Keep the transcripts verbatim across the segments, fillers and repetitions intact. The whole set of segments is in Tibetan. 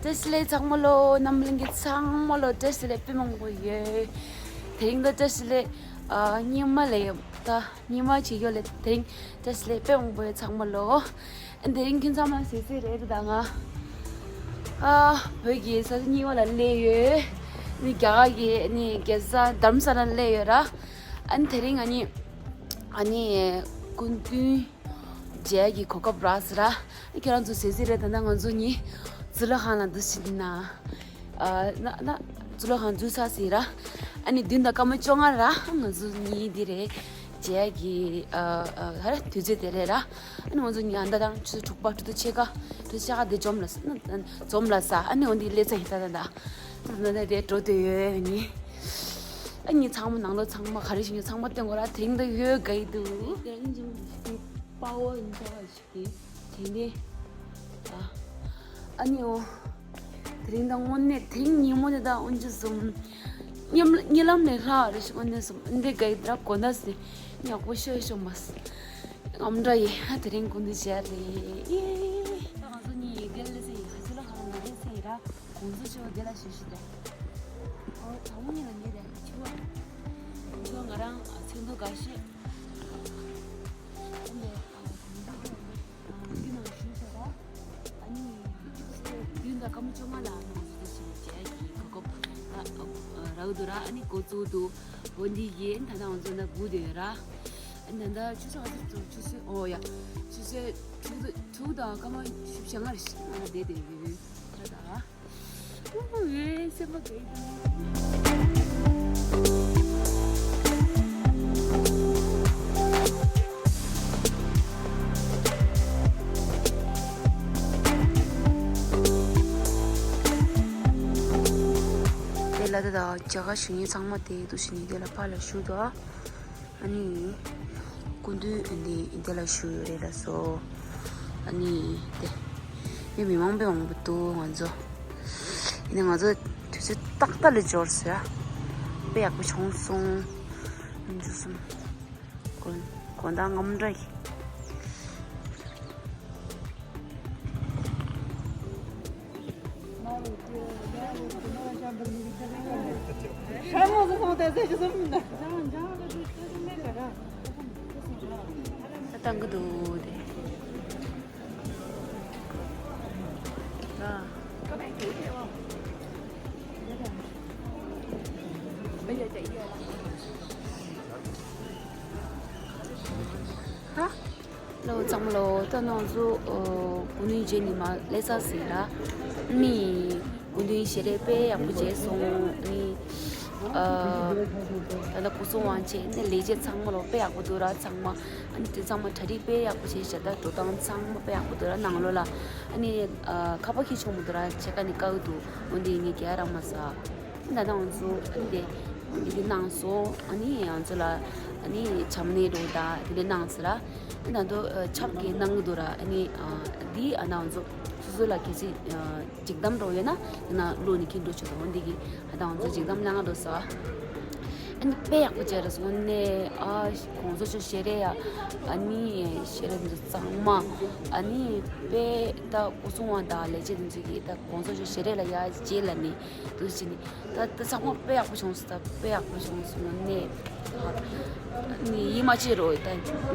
བཀྲ་ཤིས་བདེ་ལེགས་ཚང་མ་ལོ། རྣམ་གླིང་གི་ཚང་མ་ལོ་བཀྲ་ཤིས་བདེ་ལེགས་དཔེ་མང་པོ་ཡོད། དེ་རིང་ད་བཀྲ་ཤིས་བདེ་ལེགས་ཨ་སྙེ་མ་ལས་ད་སྙེ་མ་བྱེད་ཡོད་ལས། དེ་རིང་བཀྲ་ཤིས་བདེ་ལེགས་དཔེ་མང་པོ་ཡོད་ཚང་མ་ལོ། ཨ་དེ་རིང་ཁྱེད་ཚང་མ་གཟིགས་གཟིགས་རེད། ད་ང་ཨ་བོད་ཀྱི་ས་ཆ་གཉིས་པ་ལ་སླེབས་ཡོད། ནི་རྒྱ་གར་གྱི་ནི་རྒྱལ་ས་དྷ་རམ་ས་ལར་སླེབས་ཡོད་ར། ཨ་ནི་དེ་རིང་ཨ་ནི་ཨ་ནི་སྐུ་མདུན་མཇལ་གྱི་གོ་སྐབས་རག་སོང་ར། ཁྱེད་རང་ཚོ་གཟིགས་གཟིགས་རེད། ད་ལྟ་ང་ཚོ་གཉིས་གཙུག་ལག་ཁང་ལ་འདུག་སེ་ན། ཨ་ན་ན་གཙུག་ལག་ཁང་འཛུལ་ཚར་ཟིན་ར། ཨ་ནི་བདུན་དང་སྐར་མ་བཅོ་ལྔ་ར་ང་ཚོ་གཉིས་འདི་རེད། མཇལ་གྱི་ཨ་ཨ་ཧ་ར་དུས་ཚོད་དེ་རེད་ར། ཨ་ནི་ང་ཚོ་གཉིས་ཨ་ད་དང་ཆུ་ཚོད་དྲུག་པ་དྲུག་ཏུ་ཕྱེད་ཀ་དྲུག་ཕྱེད་ཀ་དེ་འཛོམས་ལ་ས་ན་འཛོམས་ལ་ས། ཨ་ནི་འོ་འདི་སླེབས་ཚར་ཡིན། ད་ད་ད་ད་ད་ད་དེ་འགྲོ་འདོད་ཡོད། ཨ་ནི་ཨ་ནི་ཚང་མ་ནང་ལོགས་ཚང་མ་ག་རེ་ཞིག་ཡོད་ཚང་མ་སྟོན་དགོས་ར། དེ་རིང་ད་ཡོད་དགའ་ཡི་འདུག་དེ་རིང་ཅིག་པ་བོ་ཡིན་ཚ་བ་ཞིག་དེ་དེ་ནས་ཨ་ཨ་ནི་འོ། དེ་རིང་ད་དངོས་གནས་དེ་རིང་ཉིན་མོ་དེ་ད་དབུ་འཛུགས་སོང་། ཉམས་རྨི་ལམ་ནས་ལྷག་རེ་ཞིག་དངོས་གནས་སོང་། འདི་དགའ་ཡི་ད་གོ་ན་སི་ཡག་པོ་ཤོད་ཤོད་མ་སི་ངམ་འདྲ་ཡི། དེ་རིང་དགུན་དུ་བྱས་རེད། ད་ང་ཚོ་གཉིས་ཡི་གེ་ལ་སི་ཡི་ཧ་ཅི་ལ་ཧ་ལ་ན་རེ་སི་ཡི་ར་གོང་ཚོ་ཆེ་བ་དེ་ལ་ཞུ་ཞུ་དེ། ཨོ་དང་པོ་ཉིད་ལ་ངེས་རེད་ཆུ་བ། ཁོང་ཚོ་ང་རང་ཚོགས་འདུ་འགའ་ཤས། ཨ་ནི་ཨ་འདི་ནང་ཞུས་ས་ར། ཨ་ནི་ཆུ་ཚོད་བདུན་དང་སྐར་མ་བཅོ་ལྔ་ལ་ང་ཚོ་དེ་བཞིན་མཇལ་གྱི་གོ་སྐབས་ཨ་ཨ་རག་འདུག་ར། ཨ་ནི་འགོ་བཙུགས་འདུག་འོ་འདི་ཡིན། ད་ལྟ་ང་ཚོ་ན་སྒུག་བསྡད་ཡོད་ར། ཨ་ནི་ད་ལྟ་ཆུ་ཚོད་ག་ཚོད་ཚོད་ཆུ་ཚོད་ཨོ་ཡ་ཆུ་ཚོད་དྲུག་དང་དྲུག་དང་སྐར་མ་བཞི་བཅུ་ཞེ་ལྔ་རེ་ཞིག་ང་ལ་བསྡད་བསྡད་ཡོད་ད་ད། ཨུ་ཧུ་ཝེ་སེམས་པ་དགའ་ཡི་དེ་ལ་དེ་དང་རྒྱ་གར་གཞོན་སྐྱེས་ཚང་མ་དེ་འདུག་ཞིག་ནི་དེ་ལ་ཕར་ལ་བཞུགས་འདུག་ཨ་ནི། སྐུ་མདུན་འདི་འདི་ལ་བཞུགས་ཡོད་རེད་ལགས་སོ། ཨ་ནི་དེ། མི་མི་མང་པོ་མང་པོ་འདུག་ང་ཚོ། ཡིན་ནའི་ང་ཚོ་དུས་ཚོད་ཏག་ཏག་ལ་འབྱོར་སོང་ཡ། དཔེ་ཡག་པོ་བྱུང་སོང་། ང་ཚོ་གསུམ། དགོང་དགོང་དག་ངམ་འདྲ་ཡི། ད་བཏང་གི་འདུག་དེ། ད། ཧ། ལོ་ཚང་མ་ལོ། ད་ནང་ཚོ་ཨོ་སྐུ་མདུན་རྗེས་ནས་མ་སླེབས་ས་ཟིན་ར། མི་སྐུ་མདུན་ཞལ་རས་དཔེ་ཡག་པོ་བྱས་སོང་། ནི་ཨ་ད་ལྟ་སྐུ་གསུང་དབང་ཆེན་ནི་ལས་བྱེད་ཚང་མ་ལོ་དཔེ་ཡག་པོ་འདུག་ར། ཚང་མ་ཨ་ནི་དེ་ཚང་མ་གྲ་སྒྲིག་དཔེ་ཡག་པོ་བྱས་ཤག་ད་འགྲོ་སྟངས་ཚང་མ་དཔེ་ཡག་པོ་འདུག་ར། ནང་ལོགས་ལ་ཨ་ནི་ཨ་ཁ་པར་ཁྱེར་ཆོག་མི་འདུག་ར། ཕྱེད་ཀ་ནི་བཀག་འདུག་འོན་ཏེ་ངས་རྒྱག་རག་མ་སོང་། ད་ནང་ཚོ་འདི་འདི་གནང་སོང་། ཨ་ནི་ང་ཚོ་ལ་ཨ་ནི་ཆམ་ནས་འགྲོ་ད་དེ་འདྲ་གནང་ཟེར་ར། ཨ་ནི་ད་དུང་ཆབ་ཀྱི་གནང་གི་འདུག་ར། ཨ་ནི་འདི་ཨ་ནང་ཚོ་སོ་སོ་ལ་གལ་སྲིད་འཇིགས་དམ་འགྲོ་ཡོད་ན་དེ་ན་ལོ་ནི་ཁྱེར་འགྲོ་ཆོག་འདུག་འོ་འདི་གི་ཨ་ད་ང་ཚོ་འཇིགས་དམ་གནང་གི་འདུག་ཟེར། ཨ་ནི་དཔེ་ཡག་པོ་བྱས་ར་སོང་ནས་ཨ་གོང་ཚོ་ཆོ་ཞལ་རས་ཡ་ཨ་ནི་ཞལ་རས་འདི་ཚོ་ཚང་མ་ཨ་ནི་དཔེ་ད་སྐུ་སྲུང་བ་དང་ལས་བྱེད་འདི་ཚོ་གི་ད་གོང་ཚོ་ཆོ་ཞལ་རས་ལ་ཡ་རྗེས་ལ་ནི། འདུག་ཅི་ནི། ད་ད་ཚང་མ་དཔེ་ཡག་པོ་བྱུང་སོང་། ད་དཔེ་ཡག་པོ་བྱུང་སོང་ནས། ནི་ཡིད་མ་ཆེས་རོ་ད་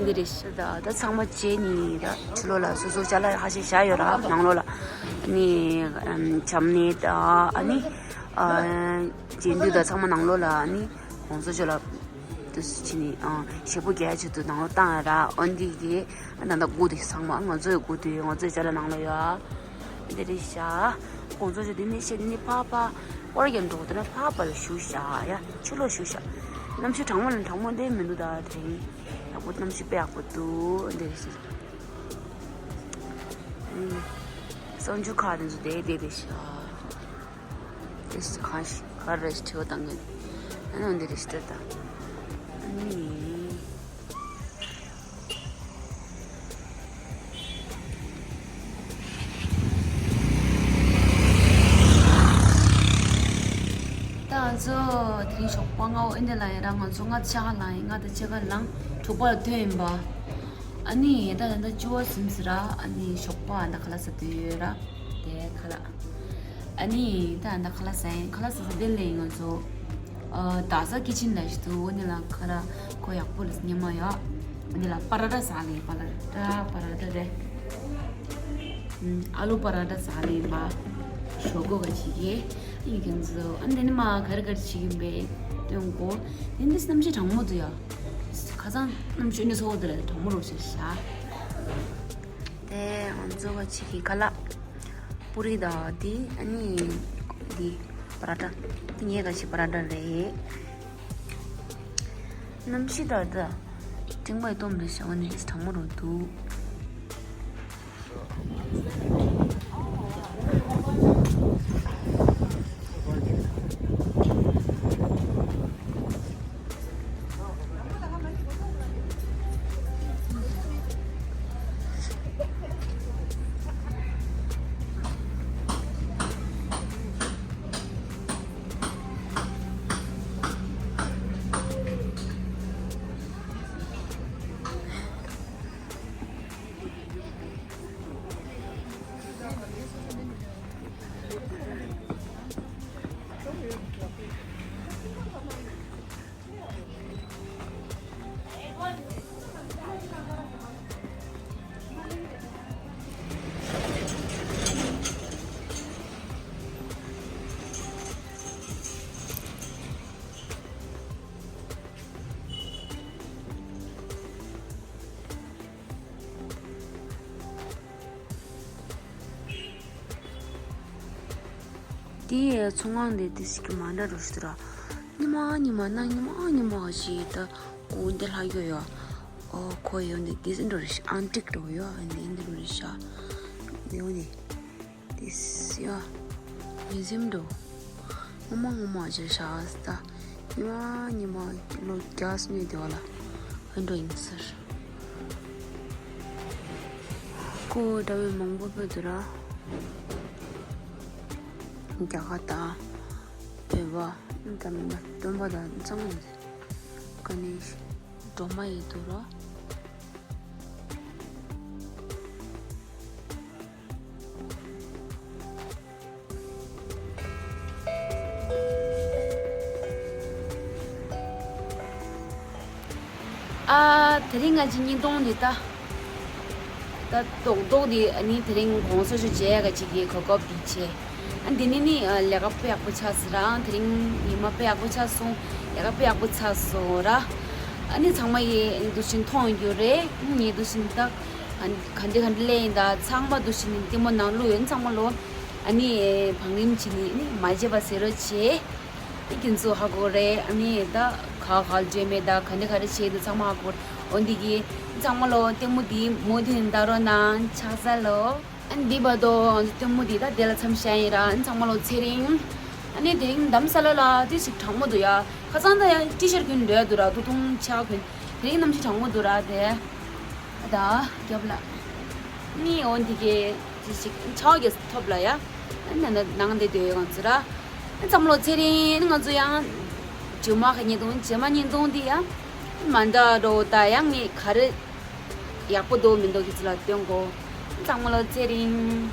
འདི་རེད་ཤི། ད་ད་ཚང་མ་བྱས་ནི་ད་ཕྱི་ལོགས་ལ་སོ་སོ་ཅ་ལག་ཧ་ཤེ་བཞག་ཡོད་ར། ནང་ལོགས་ལ་ནི་ཆམ་ནས་ད་ཨ་ནི་རྗེས་འདུག་ད་ཚང་མ་ནང་ལོགས་ལ་ནི་གོང་ཚོ་ཆོ་ལ་འདུག་ཅི་ནི་ཞེ་པོ་རྒྱ་ཆེ་དུ་ནང་ལོགས་བཏང་ཡ་ར། འོན་ཏེ་གི་ད་ད་སྒུག་དེ་ཚང་མ་ང་ཚོའི་སྒུག་དེ་ང་ཚོའི་ཅ་ལག་ནང་ལོགས་ཡོད། འདི་རེད་ཤག་ཁོང་ཚོ་ཆོ་འདི་ནས་བཤད་ནི་ཕ་ཕ་སྐོར་རྒྱབ་འགྲོ་དེ་ན་ཕ་ཕ་ལ་བཞུགས་ཤག་ཡ། ཕྱི་ལོགས་བཞུགས་ཤག་གནམ་གཤིས་གྲང་མོ་ལ་གྲང་མོ་འདི་མི་འདུག་ད་དེ་རིང་ཡག་པོ་གནམ་གཤིས་དཔེ་ཡག་པོ་འདུག་འདི་རེད་ཤག་གསར་འགྱུར་ཁག་དེ་ཚོ་དེ་དེ་རེད་ཤག་དེ་ཤག་ག་རེ་ཞིག་བྲིས་བཏང་གི་ཨ་ནི་འདི་རེད་ཤག་ད་ཨ་ནི། ད་ང་ཚོ་དེ་རིང་ཞོགས་པ་སྔ་པོ་ཨེ་འདྲ་ལངས་ཡིན་ར། ང་ཚོ་ལྔ་ཕྱེད་ཀ་ལངས་ཡིན། ལྔ་དང་ཕྱེད་ཀ་ལངས་དྲུག་པ་ལ་ཐོན་ཡིན་པ། ཨ་ནི་ད་ད་ལྟ་བཅུ་པ་ཟིན་ཟེར་ར། ཨ་ནི་ཞོགས་པ་ཨ་ད་ཁ་ལག་ཟ་དུས་ཡོད་ར། དེ་ཁ་ལག་ཨ་ནི་ད་ད་ཁ་ལག་ཟ་ཡིན། ཁ་ལག་ཟ་ས་དེ་ལས་ང་ཚོ་ཨ་དྭགས་ས་ཀི་ཆན་ལ་ཞིག་འདུག་འོ་ནི་ལ་ཁ་ར་ཁོ་ཡག་པོ་ལ་ཉི་མ་ཡོད། འོ་ནི་ལ་པ་ར་ཏ་ཟ་ལེ། པ་ར་ཏ་པ་ར་ཏ་རེད། ཨ་ལུ་པ་ར་ཏ་ཟ་ལེ་པ། ཞོག་ཁོག་ག་ཅིག་གི་ཡིན་གྱི་འདུག་ཨ་ནི་དེ་ནི་མ་ག་རེ་ག་རེ་བྱེད་ཀྱིན་པས་སྟོན་གོ། དེ་འདི་གནམ་གཤིས་གྲང་མོ་འདུག་ཡ། ཁ་སང་གནམ་གཤིས་ནི་ཚོགས་འདི་ལ་གྲང་མོ་རོ་ཞེས་བྱ། དེ་ང་ཚོ་ག་ཅིག་གི་ཁ་ལག་པུ་རི་དང་དེ་ཨ་ནི་དེ་པ་ར་ཏ། དེ་ངས་ག་ཅིག་པ་ར་ཏ་རེད། གནམ་གཤིས་ད་ད་སྤྲིན་པ་སྟོབས་འདི་བྱ་བ་ནི་གྲང་མོ་རུ་འདུག་དེའི་ཚོང་ཁང་དེ་དེ་ཞིག་གི་མ་འདྲ་རུ་ཞིག་ར། ཉི་མ་ཉི་མ་ན་ཉི་མ་ཉི་མ་ཞིག་ད་གོ་འདི་ལྷག་ཡོད་ཡོད། ཨོ་ཁོ་ཡོད་འདི་དེ་འདྲ་རུ་ཞིག་ཨན་ཊིག་འདྲ་ཡོད་འདི་འདི་རུ་ཞིག་ཡོད་འདི། དེ་སི་ཡ། མི་ཟིམ་འགྲོ། ངོ་མ་ངོ་མ་ཇེ་ཤ་སྟ། ཉི་མ་ཉི་མ་ལོ་བརྒྱ་སུ་ནས་བདེ་བ་ལ་ཧན་འགྲོ་ཡིན་ཟེར། ཀོ་འདྲ་བའི་མང་པོ་བོད་དུ་ར། རྒྱ་གར་དང་། བོད་པ་ཙམ་མིན་པ་སྟོན་པ་དང་ཚང་མ་ཀ་ནས་སྒྲོལ་མ་ཡི་དུ་ར། ཨ། དེ་རིང་ང་ཚོའི་བརྙན་ཐུང་འདི་ད། ད་རྡོག་རྡོག་འདི་ཨ་ནི་དེ་རིང་དགོང་ས་ཞོ་བྱས་ཡ་ག་ཅིག་གི་གོ་སྐབས་འདི་བྱས། ཨ་འདི་ནི་ནི་ཨ་ལས་ཀ་དཔེ་ཡག་པོ་ཆགས་སོང་ར། དེ་རིང་ཉི་མ་དཔེ་ཡག་པོ་ཆགས་སོང་། ལས་ཀ་དཔེ་ཡག་པོ་ཆགས་སོང་ར། ཨ་ནི་ཚང་མ་ཡི་འདུ་བྱེད་མཐོང་ཡོད་རེད། ངས་འདུ་བྱེད་ད། ག་འདྲ་ག་འདྲ་ལས་ཡིན་ད་ཚང་མ་འདུ་བྱེད་ནི་ལྟད་མོ་ནང་བླུགས་ཡོད་ཚང་མ་ལོ། ཨ་ནི་བང་རིམ་བྱེད་ནི་ནི་མ་བརྗེད་པ་ཟེར་རོ་བྱེད། ཨི་ཀུན་ཚོ་ཧ་གོ་རེད། ཨ་ནི་ད་ག་ག་བརྗེད་མེད་ད་ག་འདྲ་ག་རེ་བྱེད་འདུག་ཚང་མ་ཧ་གོ་རེད། འོ་འདི་གི་ཚང་མ་ལོ་ལྟད་མོ་འདི་མུ་མཐུད་ལྟ་རོགས་གནང་། ཆགས་ས་ལོ། ཨ་ནི་འདི་བར་དུ་ང་ཚོ་ལྟད་མོ་འདི་ད་དེ་ལ་མཚམས་བཞག་ཡིན་ར། ཨ་ནི་ཚང་མ་ལོ་ཚེ་རིང་། ཨ་ནི་དེ་རིང་དྷ་རམ་ས་ལ་ལ་དེ་ཞིག་གྲང་མོ་འདུག་ཡ། ཁ་སང་ད་ཡ་ཊི་ཤར་གྱོན་འདོད་འདུག་ར། ཐུང་ཐུང་ཆ་གྱོན། དེ་རིང་གནམ་གཤིས་གྲང་མོ་འདུག་ར་དེ། ད་རྒྱབ་ལ། ནི་འོ་འདི་གའི་ཅི་ཞིག་ཆའོ་གེ་ཐོབ་ལ་ཡ། ཨ་ནི་ན་ནང་དེ་སྡོད་ཡོད་ང་ཚོ་ར། ཨ་ཚང་མ་ལོ་ཚེ་རིང་། ང་ཚོ་ཡང་རྗེས་མ་ག་ཉིན་དུང་རྗེས་མ་ཉིན་དུང་འདི་ཡ། མ་འདྲ་རོ་ད་ཡང་ངས་ག་རེ་ཡག་པོ་འདུག་མི་འདུག་ཁྱེད་ཚོ་ལ་སྟོན་གོ། ཨ་ཚང་མ་ལོ་ཚེ་རིང་།